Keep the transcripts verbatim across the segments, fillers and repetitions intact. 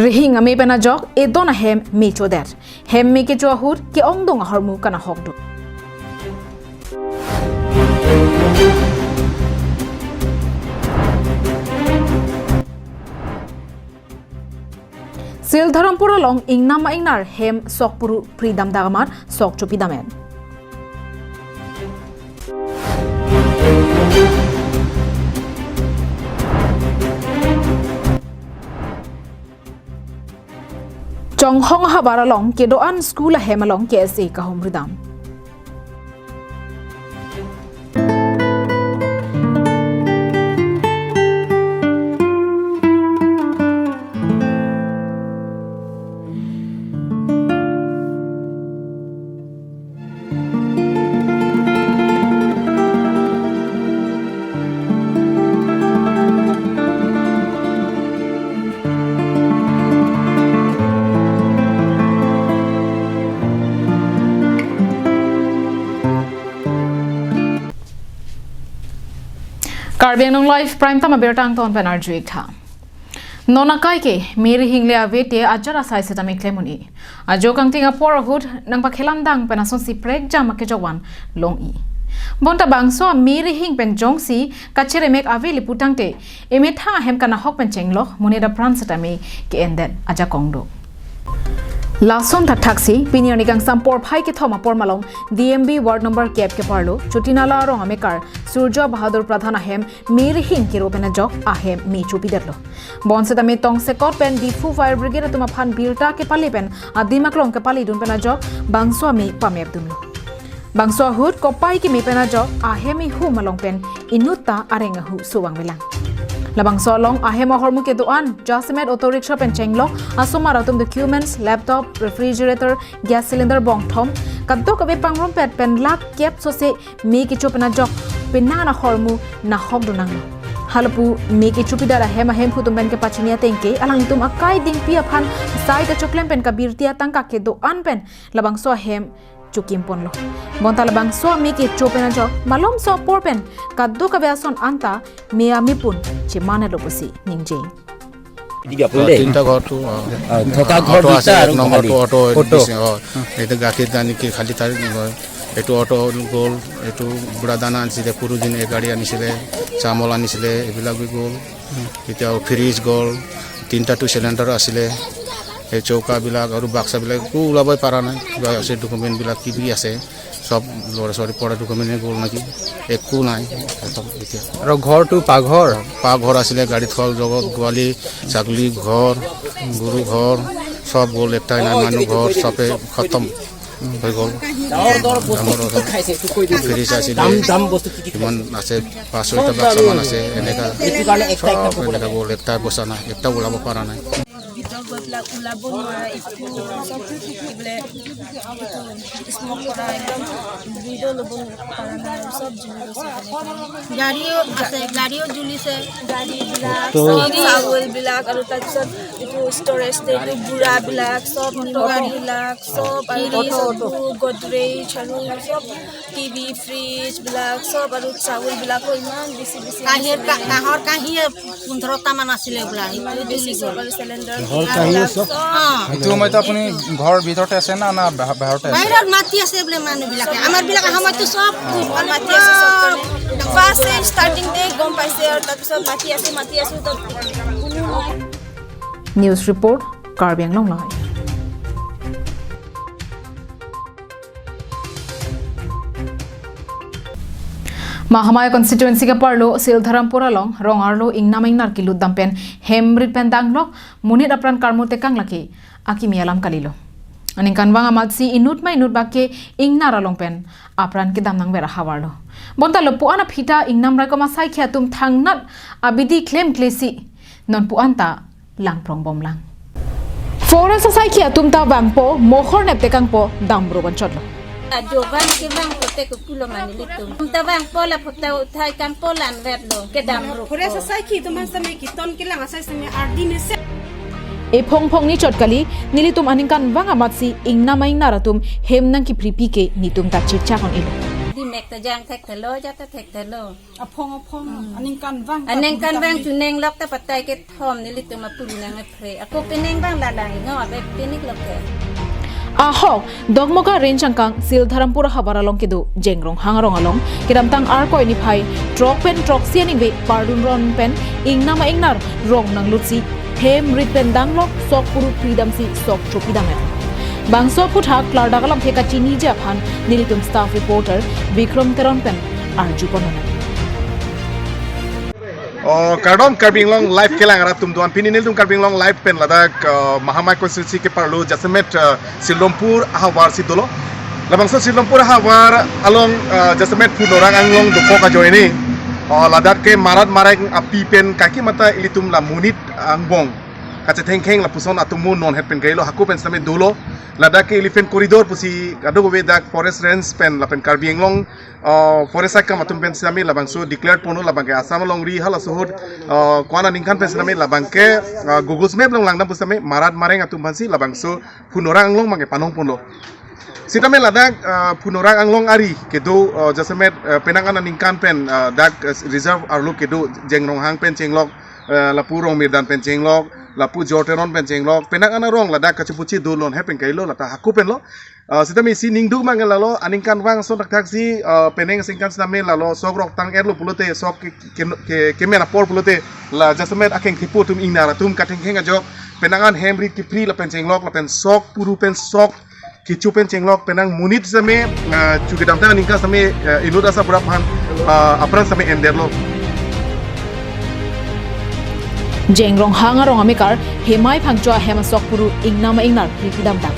Rihing ame pen ajok edon ahem me chodet. Hem me kecho ahut ke-ongdung ahormu kanahok dun. Sildharampur along ingnam a-ingnar hem sok puru pri damdak amat sok chopi dam-et. Chonghong ahavar along kedo-an school ahem along K S A kahumri dam. Karbi Anglong Live Prime Time abirta angton pen arju-ik tha. Non akai ke me rihing le ave te ajar asai setame klem un-e. Ajo kangting apor ahut nangpakhelam dang pen asonsi prekjam akejok van long-i. Bonta bangso a me rihing pen jongsi kacheremek ave le putangte, emethang ahem kanahok pen chenglok, monit apran setame ke-endet ajakong do. Lason thakthaksi, pini arni kangsam porphai kethom apor malom, D M B ward number kep keparlo, Chotinala arong amekar, Surjo Bahadur Pradhan ahem, me rihing kero pen ajok, ahem me chopidetlo. Bonsetame tongsekot pen Diphu Fire Brigade atum aphan birta kepale pen adim aklong kepale dun pen ajok bangso ame pamep dunlo. Bangso ahut kopai keme pen ajok ahem ihum along pen inut ta areng ahu suvang velang. Labangso along ahem ahormu kedo-an jasemet auto rickshaw pen chenglok asomar atum documents, laptop, refrigerator, gas cylinder bongthom kadokave pangrumpet pen lakh kep sose me kecho pen ajok penang ahormu nahok dun nanglo. Halapu me kechopidet ahem ahemphu atum pen kepachini ateng ke alangtum akai dingpi aphan sai kachoklem pen kabirti atangka kedo-an pen labangso ahem chokim ponlo. Bonta labangso me kecho pen ajok malomso apor pen kadokave ason anta me amepun chemanlo pusi ningje. Tidak boleh. তিনটা ঘৰটো, অ। অ, থকা ঘৰ অটো দুটা আছে, আৰু এক নম্বৰটো খালি। Auto auto. দিছে, অ। এইটো গাখীৰ আনি কি খালি তাৰ, অ, এইটো অটো গ'ল, এইটো বুৰা দানা আনিছিলে, পুৰুজিনে গাড়ী আনিছিলে, চামল আনিছিলে, এইবিলাক গৈ গ'ল। এতিয়া ফ্ৰিজ গ'ল, তিনিটাটো চিলিণ্ডাৰ আছিলে, এই চৌকাবিলাক আৰু বাক্সাবিলাক একো ওলাবই পৰা নাই। কিবা আছে, ডকুমেণ্টবিলাক কি কি আছে, চব ল'ৰা ছোৱালী পঢ়া ডকুমেণ্টে গ'ল নেকি, একো নাই খতম এতিয়া। আৰু ঘৰটো পাকঘৰ? পাকঘৰ আছিলে, গাড়ী থল জগত, গোৱালি, ছাগলী ঘৰ, গৰু ঘৰ, চব গ'ল, একটাই নাই, মানুহ ঘৰ, চবে খতম হৈ গ'ল। ডাঙৰ ডাঙৰ ফ্ৰিজ আছিলে, কিমান আছে, পাঁচ ছয়টা বাক্সামান আছে, এনেকা চব এনেকা গ'ল, একটা বস্তা নাই, একটা ওলাব পৰা নাই। ভিতৰত গৈ পেলাই ওলাব নোৱাৰা, একো চব কি বোলে, এইটো স্মক কৰা, একদম ব্ৰিডো ল'ব পৰা নাই, চব জ্বলি গৈছে তেনেকে। গাড়ীও আছে, গাড়ীও জ্বলিছে। গাড়ীবিলাক, অটো। চব চাউলবিলাক আৰু তাৰপিছত এইটো ষ্ট'ৰেজ, এইটো বুৰাবিলাক, চব নিমখ গাড়ীবিলাক, চব আৰু ফ্ৰিজ, এইটো গডৰেজ আৰু চব টিভি, ফ্ৰিজবিলাক, চব আৰু চাউলবিলাকো ইমান বেছি বেছি কাঁহীৰ আছিলে। কা-, কাঁহৰ কাঁহী পোন্ধৰটা মান আছিলে বোলা, ইমান এইটো বেছি জ্বলি গ'ল। চব আৰু চিলিণ্ডাৰ কাঁহৰ কাঁহী বিলাক চব? চব। অ। এইটো সময়ত আপুনি ঘৰৰ ভিতৰতে আছে না, না বাহ-, বাহিৰতে আছে? বাহিৰত মাতি আছে বোলে মানুহবিলাকে। আমাৰবিলাক অহা সময়ততো চব অ, মাতি আছে চব কাৰণে। ফাৰ্ষ্ট ষ্টাৰ্টিং ডে গম পাইছে আৰু তাৰপিছত মাতি আছে, মাতি আছো, তাত কোনো নাই। News report, Karbi Anglong live. Mahamaya constituency keparlo Sildharampur along rong arlo ingnam ingnar kelut dam pen hem rit pen danglok monit apran karmu tekang lake akimi alam kalilo. Aningkanvang amatsi inut ma inut bak ke ingnar along pen apran kedam nangver ahavarlo. Bonta lapu-an aphita ingnam raikom asaikhi atum thangnat abidi klemklesi nonpu-an ta langprong bomlang. Forest asaikhi atum ta vangpo, mohor nep tekangpo, damro vanchotlo. Ajo van kevangpo te kukulo mane nelitum. Tum ta vangpo lapu ta uthai kangpo lanvetlo, kedamro. Forest asaikhi atum an sitame keton kelang asai sitame ardi mesen. Ephong phongni chot kali, nelitum aningkanvang amatsi ingnam ingnar atum hem nangkephripi ke netum ta chechak un-elo. Thekthejang thekthelo, jata thekthelo. Aphong aphong, hmm, aningkanvang ta aningkanvang puntang ni. Chunenglok ta patai kethom nelitum apuru nang epre. Ako penengbang lalang, no, abe penik loke. Ahok, Dokmoka range angkang Sildharampur ahavar along kedo Jengrong Hangarong along, kedamtang Arkoi niphai throk pen throksi aningve pardun ron pen ingnam a-ingnar rong nanglutsi hem rit pen danglok sok puru phridamsi sok chopidam et. Bangso aphuthak klardak alamthe kachiniji aphan nelitum staff reporter Bikrom Teron pen arju ponnon. Oh, kardom Karbi Anglong Live kelang arat atum doan, pini nelitum Karbi Anglong Live pen ladak, uh, Mahamai constituency keparlo jasemet, uh, Sildharampur ahavar si dolo. Labangso Sildharampur ahavar along, uh, jasemet Phunorang Anglong dokok ajoine. Uh, ladak ke marat mareng api pen kaki mata ilitum la monit angbong kachethengkheng lapuson atum mo non het pen kailo hako pen sitame dolo. Ladak ke elephant corridor pusi kadokave dak forest range pen lapen Karbi Anglong, uh, forest akam atum pen sitame labangso declare ponlo, labang ke Assam alongri halaso ahut, uh, ko-an aningkan pen sitame labang ke, uh, Google Map along langdam pu sitame marat mareng atum aphansi labangso Phunorang Anglong abang ke panong ponlo. Sitame ladak, uh, Phunorang Anglong ari kedo, uh, jasemet, uh, penang an aningkan pen, uh, dak, uh, reserve arlo kedo Jengrong Hang pen chenglok, uh, lapu Rongmirdan pen chenglok, lapu Jorteron pen chenglok, penang an arong ladak kachipuchi do non het pen kailo lata hako pen lo. Uh, sitame isi ningduk mang lalo aningkanvang ason thakthaksi, uh, penang singkan sitame lalo sok rok tang erlo pulote sok ke, ke, ke, kemen apor pulote la jasemet akeng thipu atum ingnar atum kathengkheng ajok penang an hem rit kephri lapen chenglok lapen sok puru pen sok kecho pen chenglok penang monit sitame, ah, chu kedamtang aningkan sitame, ah, inut asa pura aphan, ah, apran sitame endetlo. Jengrong Hangarong amekar Hemai Phangcho ahem asok puru ingnam a-ingnar phri pidamtang.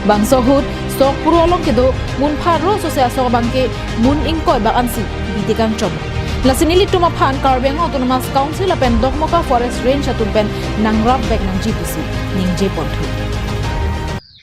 Bangso ahut sok puru along kedo mun pharo sose asok abang ke mun ingkoi bak ansi bidi kangchom. Lasi nelitum aphan Karbi Anglong Autonomous Council lapen Dokmoka Forest Range atum pen nangrap vek nangji pusi ningje ponthu.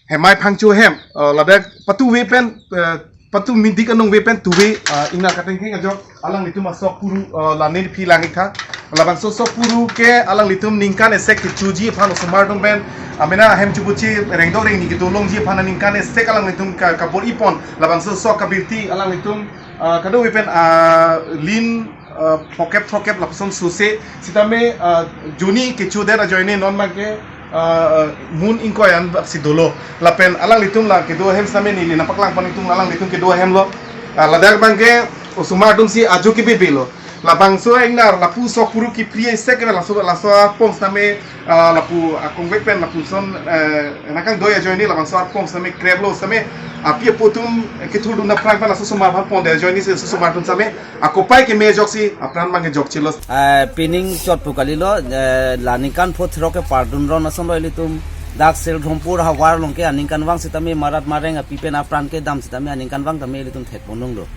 Hemai Phangcho ahem, uh, ladak patuve pen, uh, patu midik anong ve pen tuve, uh, ingnar kathengkheng ajok alanglitum asok puru, uh, lane phi lang-ik tha. Labangso sok puru ke alanglitum ningkan esek kechoji aphan osomar atum pen, amena ahem chipuchi rengdok rengni kedo longji aphan ningkan esek alanglitum ka, kabor-i pon. Labangso sok kabirti alanglitum, uh, kadokave pen, uh, lin, uh, phokep thokep lapuson sose sitame, uh, juni kechodet ajoine non abang ke, uh, mun ingkoi an bak si dolo. Lapen alanglitum la kedo ahem sitame neli nangpaklang pon itum alanglitum kedo ahem lo. Uh, ladak abang ke osomar atum si ajo kebebe lo. Labangso ingnar lapu sok puru kephri esek ke laso laso apong sitame, ah, lapu akongvek pen lapuson, eh, nangkangdoi ajoine labangso apong sitame kreplo sitame api apo atum kethurdun aphrang pen laso osomar aphan pondet ajoine si laso osomar atum sitame akopai keme ajoksi apran abang ke jokchelo. Eh, pining chot pu kalilo, eh, la ningkan pho throk ke pardun ron ason lo ilitum dak Sildharampur ahavar along ke aningkanvang sitame marat mareng api pen apran kedam sitame aningkanvang tame ilitum thek ponlonglo.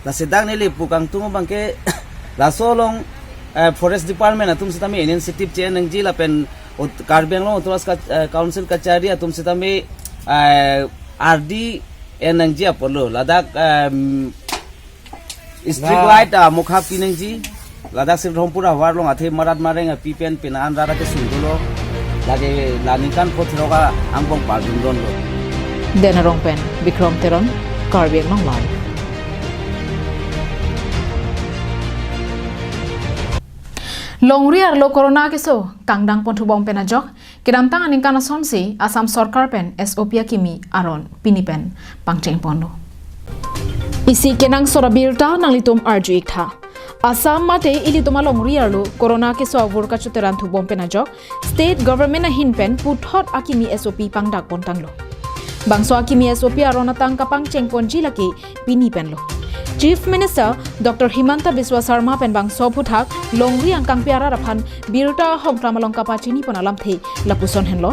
Lasi dak neli pu kangtung abang ke laso along, eh, Forest Department atum sitame initiative che-en nangji lapen ut-, Karbi Anglong Autonomous Ka-, eh, Council kachari atum sitame, eh, ardi en nangji apotlo. Ladak, em, street light, ah, mokha pi nangji. Ladak Sildharampur ahavar along athe marat mareng api pen pina an rara ke sundolo. Lake la ningkan pho throk angbong pardun ronlo. Den Arong pen Bikrom Teron, Karbi Anglong Live. Longri arlo corona keso kangdang ponthu bom pen ajok, kedamtang aningkan asonsi Assam sorkar pen S O P akimi aron pini pen pangcheng ponlo. Isi kenangsot abirta nanglitum arju-ik tha. Assam mate ilitum alongri arlo corona keso avur kachoteran thu bom pen ajok, state government ahin pen puthot akimi S O P pangdak pontanglo. Bangso akimi S O P aron atang kapangcheng ponji lake pini penlo. Chief Minister Doctor Himanta Biswa Sarma pen bangso aphuthak longri angkangpi arat aphan birta ahongklam along kapachini pon alamthe lapuson henlo.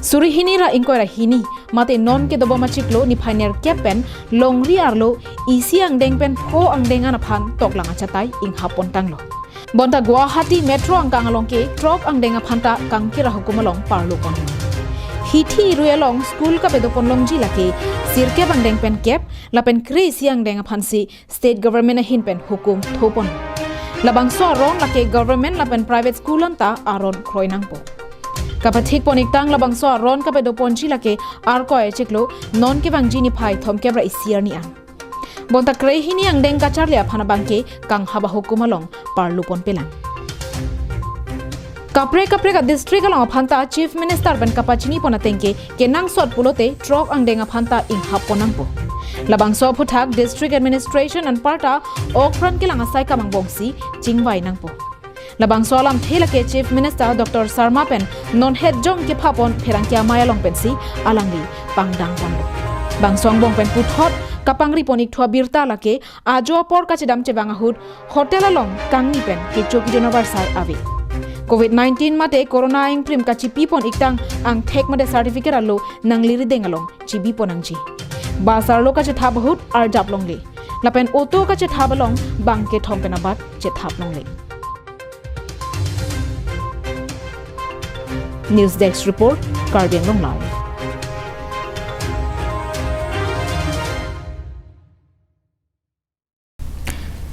Suri hini ra ingkoi ra hini mate non kedobom achiklo niphai nerkep pen longri arlo isi angdeng pen pho angdeng an aphan toklang achatai inghap pontanglo. Bonta Guwahati Metro angkang along ke throk angdeng aphan ta kangkir ahukum along parlo pon. Hithi irui along school kapedo ponlongji lake sirkep angdeng pen kep lapen kre-isi angdeng aphansi state government ahin pen hukum tho pon. Labangso aron lake government lapen private school anta aron kroi nangpo. Kapathik pon-iktang labangso aron kapedo ponji lake Arkoi achiklo non kevangji niphai thomkep ra isi arni an. Bonta krehini angdeng kacharli aphan abangke kanghaba hukum along parlu ponpelang. Kaprek kaprek a-district along aphanta Chief Minister pen kapachini pon atengke kenangsot pulote throk angdeng aphanta inghap pon nangpo. Labangso aphuthak District Administration anparta okpran kelang asai kam angbongsi chingvai nangpo. Labangso alamthe lake Chief Minister Doctor Sarma pen non het jong kepha pon pherangke amei along pensi alangli pangdang ponlo. Bangso angbong pen puthot kapangri pon ikthu abirta lake ajo apor kachedam chevang ahut hotel along kangni pen kecho kejun avarsai ave. Covid nineteen mate Corona ingprim kachipi pon iktang angthek mate certificate alo nangli rideng along chibi pon nangji. Bus arlo kachethap ahut arjap longle. Lapen auto kachethap along bang kethom pen abat chethap longle. News Desk Report, Karbi Anglong Live.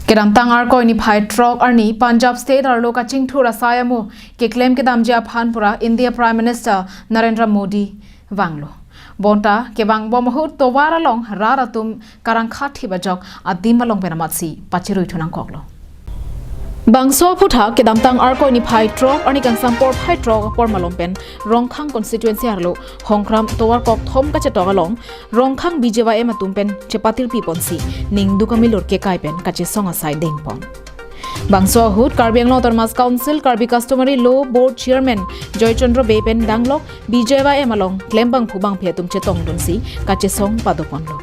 Kedamtang Arkoi niphai throk arni Punjab State arlo kachingthur asai amo keklem kedamji aphan pura India Prime Minister Narendra Modi vanglo. Bonta kevang bom ahut tovar along rat atum karangkha thip ajok adim along pen amatsi pachirui thu nangkoklo. Bangso aphuthak kedamtang Arkoi niphai throk arni kangsam porphai throk apor malom pen Rongkhang constituency arlo Hongkram tovar kokthom kachetong along Rongkhang B J Y M atum pen chepatirpi ponsi ningduk amilur kekai pen kachesong asai dengpon. Bangso ahut Karbi Anglong Autonomous Council Karbi Customary Law Board Chairman Joy Chandra Bey pen danglok B J Y M along klembangphu bangphi atum chetongdunsi kachesong padoponlo.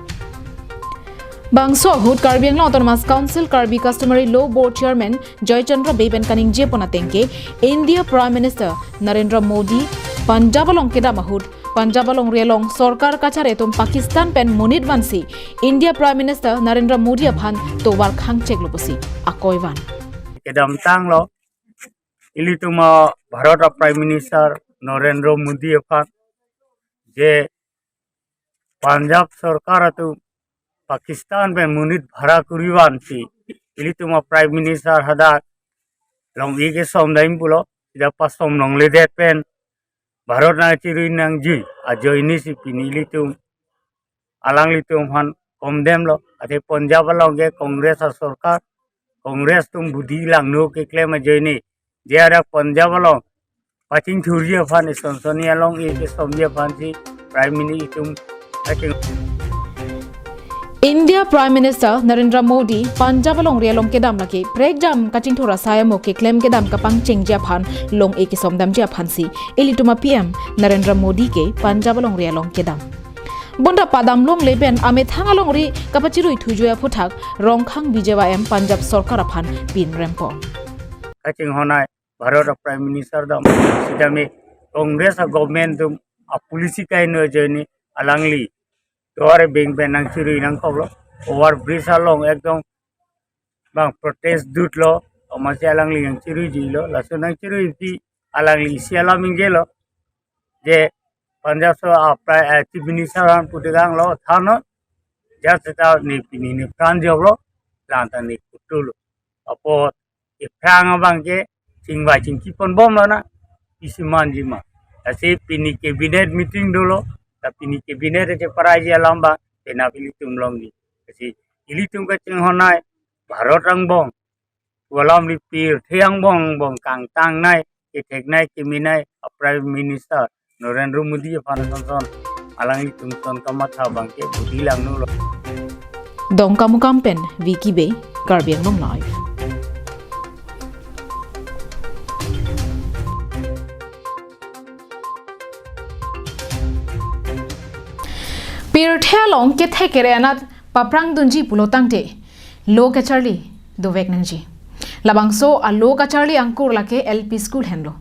Bangso ahut Karbi Anglong Autonomous Council Karbi Customary Law Board Chairman Joy Chandra Bey pen kaningjepon atengke India Prime Minister Narendra Modi Punjab along kedam ahut Punjab alongri along sorkar kachari atum Pakistan pen monit vansi India Prime Minister Narendra Modi aphan tovar khangcheklo pusi akoi van. Kedamtanglo ilitum a Bharat a Prime Minister Narendra Modi aphan je Punjab sorkar atum Pakistan pen monit bhara kuri vansi ilitum a Prime Minister hadak long-e kesom dam pulo, ida pasom longledet pen Bharat nangchirui nangji ajoine si pini ilitum alanglitum aphan komdemlo. Athe Punjab along ke Congress a sorkar, Congress atum budi langno keklem ajoine, je adak Punjab along pachingthurji aphan, ison sonni along-e kesomji aphansi Prime Minister atum kaching- India Prime Minister Narendra Modi Punjab alongri along kedam lake prekjam kachingthur asai amo keklem kedam kapangchengji aphan long-e kesomdamji aphansi ilitum a P M Narendra Modi ke Punjab alongri along kedam. Bonta padam longle pen amethang alongri kapachirui thujui aphuthak Rongkhang B J Y M Punjab sorkar aphan pinrempon. Kachinghonnei Bharat a Prime Minister dam, sitame Congress a government atum a policy kaino ajoine alangli tovar beng pen nangchirui nangkoklo, over bridge along ekdom bang protest dutlo, amatsi alangli nangchiruijilo, laso nangchiruipi alangli isi alam ingjelo, je Punjab so a Prime, eh, Chief Minister aphan pudeganglo thano, just ta ne pini ne pran joklo, lanta ne kutulo. Apot ephrang abangke chingvai chingki ponbomlonang, isi manji ma. Lasi pini cabinet meeting dolo, ta pini cabinet ache paraiji alam abang penap ilitum longji. Lasi ilitum kachinghonnei Bharat angbong, alamli pirthe angbong angbong kangtangnei, ketheknei, keminei a Prime Minister Narendra Modi aphan sonson alanglitum son kamatha abangke budi langno lo. Dongkamukam pen Vicky Bey, Karbi Anglong Live. Pirthe along kethek kere anat paprang dunji pulo tangte lo kacharli dovek nangji. Labangso a lo kacharli angkur lake L P school henlo.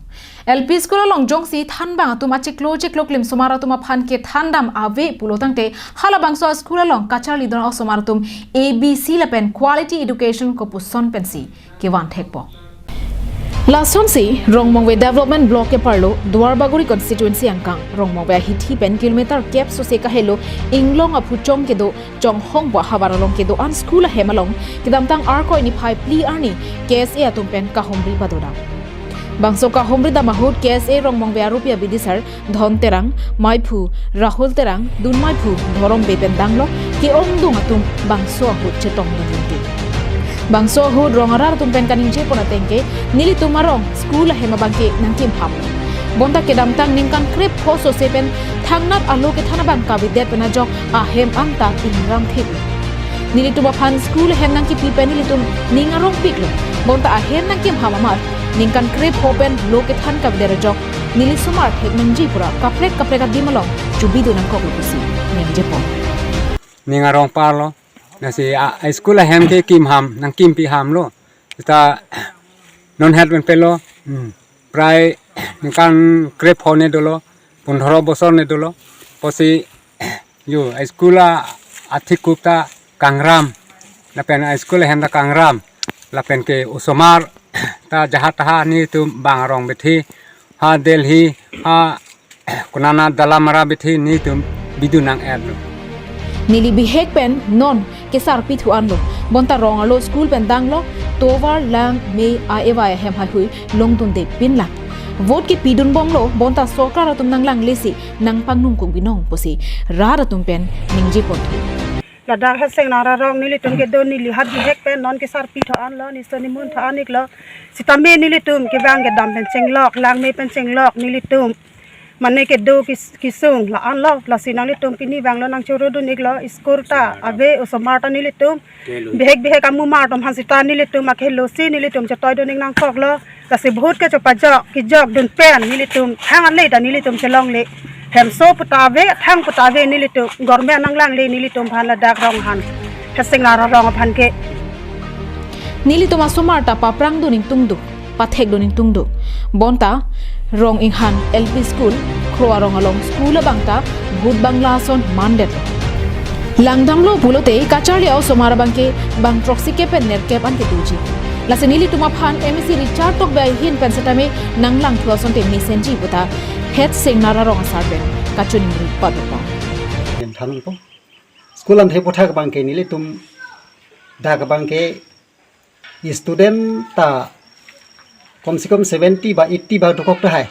L P school along jongsi thanbang atum achiklo chiklo klimsomar atum aphan kethandam ave pulo tangte halabangso a school along kacharli dun osomar atum A B C lapen quality education kopuson pensi kevan thekpo. Lasonsi Rongmongve Development Block keparlo Duarbagori constituency angkang Rongmongve ahithi pen kilometer kep sose kahelo Inglong aphuchong kedo Chonghong bo ahavar along kedo-an school ahem along kedamtang Arkoi niphai phli arni K S A atum pen kahumri padodam. Bangso kahumri dam ahut K S A Rongmongve arupi abidisar Dhon Terang, Maiphu Rahul Terang, Dun Maiphu Dhorom Bey pen danglo, ke-ongdung atum bangso ahut chetongdun rinti. Bangso ahut rong arat atum pen kaningje pon ateng ke, nelitum arong school ahem abangke nangkim ham. Bonta kedamtang ningkan krepho sose pen thangnat alo kethan abang kavedet pen ajok ahem anta ingram thip. Nelitum aphan school ahem nangkipi pen nelitum ning arongpiklo. Bonta ahem nangkim ham amat ningkan krepho pen lo kethan kavedet ajok neli somar thek nangji pura kaprek kaprek adim along chubidun nangkoklo pusi ningje pon. Ning arong parlo. Lasi a, a school ahem ke kim ham, nangkimpi hamlo. Seta non het pen pelo. Hmm. Prai ningkan krepho ne dolo, pondro bosor ne dolo. Pusi yo, a school a athikup ta kangram. Lapen a school ahem ta kangram. Lapen ke osomar ta jahat taha nelitum bang arong bethi ha Delhi ha konana Dalamara bethi nelitum bidun nang-etlo. Neli bihek pen non kesarpi thu anlo. Bonta rong arlo school pen danglo, tovar lang me a-e vai ahem haihui longdunde pinlang. Vote kepidun bonglo, bonta sorkar atum nanglanglesi nangpangnung kung binong pusi rat atum pen ningje pon thu. Ladak Hetseng Nara Rong nelitum kedo, neli hat bihek pen non kesarpi thu anlo, niso nimun thu an-iklo. Sitame nelitum kevang kedam pen chenglok, lang me pen chenglok, nelitum mane kedo kis-, kisung la anlo, lasi nanglitum pini vanglo nangchorudun-iklo, school ta ave, osomar ta nelitum bihek bihek amumar atum aphan seta nelitum akehelo si nelitum chetoidun-ik nangkoklo. Lasi vote kechopajok, kejokdun pen nelitum thang ale ta nelitum chelongle. Hemso pu ta ave, thang pu ta ave, nelitum government nanglangle nelitum aphan ladak rong aphan, Hetseng Nara Rong aphan ke. Nelitum asomar ta paprangdun ingtung do, pathekdun ingtung do. Bonta Rong Inghan L P School, Kro Arong along school abang ta bhut bangla ason mandetlo. Langdamlo pulote kacharli a-osomar abangke bang throksi ke pen nerkep an kedoji. Lasi nelitum aphan M A C Richard Tokbi ahin pen setame nanglang thu asonte mesenji puta Hetseng Nara Rong asar pen kachiningri padopon. Yang thanpo. School an thepo thak abangke nelitum dak abangke student ta kom se kom seventy ba eighty ba dokok tahai.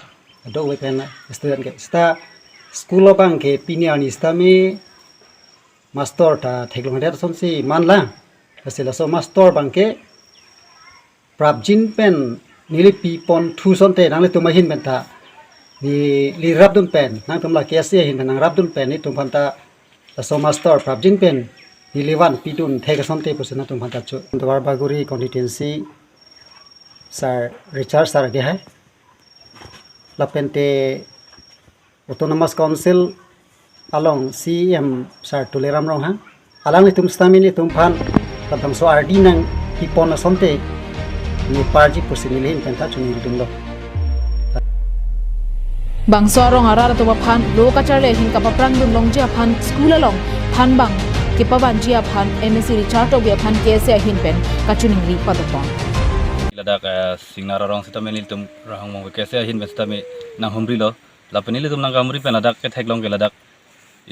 Ado we pen student ke. Seta school abangke pini arni sitame master ta theklongdet asonsi manlang. Lasi laso master abangke prapjin pen neli pipon thu asonte nanglitum ahin pen ta neli rapdun pen, nangtum la K S A ahin pen nangrapdun pen nelitum aphan ta laso master prapjin pen neli vanpidun thek asonte pusi nangtum aphan ta chu. Duarbagori constituency sir Richard sir ke hai. Lapente Autonomous Council along C E M sir Tuliram Ronghang, alanglitum sitame nelitum aphan labangso ardi nangpipon asonte neparji pusi neli ahin pen ta chiningridunlo. Bangso arong arat atum aphan lo kacharli ahin kapaprangdun longji aphan school along thanbang kepavanji aphan M A C Richard Tokbi aphan K S A ahin pen kachiningri padopon. Ladak, eh, Hetseng Nara Rong sitame nelitum Rongmongve K S A ahin pen sitame nanghumrilo. Lapen nelitum nangkamri pen ladak ketheklong ke ladak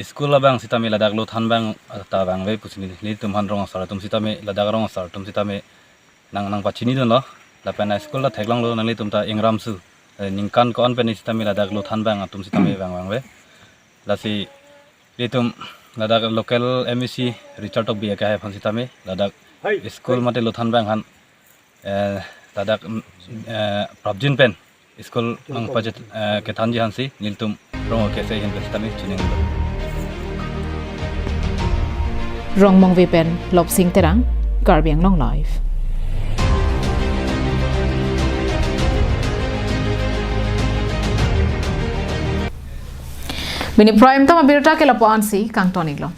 school abang sitame ladak lo thanbang ta vangve pusi nelitum aphan rong asar atum sitame, ladak rong asar atum sitame nang, nangpachinidunlo. Lapen a school ta theklonglo, nanglitum ta ingramsu. Eh, ningkan ko-an pen sitame ladak lo thanbang atum sitame vang vangve. Lasi nelitum ladak local M A C Richard Tokbi akehai aphan sitame ladak school mate lo thanbang aphan, eh, ladak, mm, eh, prapjin pen school nangpachet, eh, kethanji aphansi nelitum Rong K S A ahin pen sitame chiningri. Rongmongve pen Lopsing Terang, Karbi Anglong Live. Pini prime time abirta ke lapu-ansi kangton-iklo.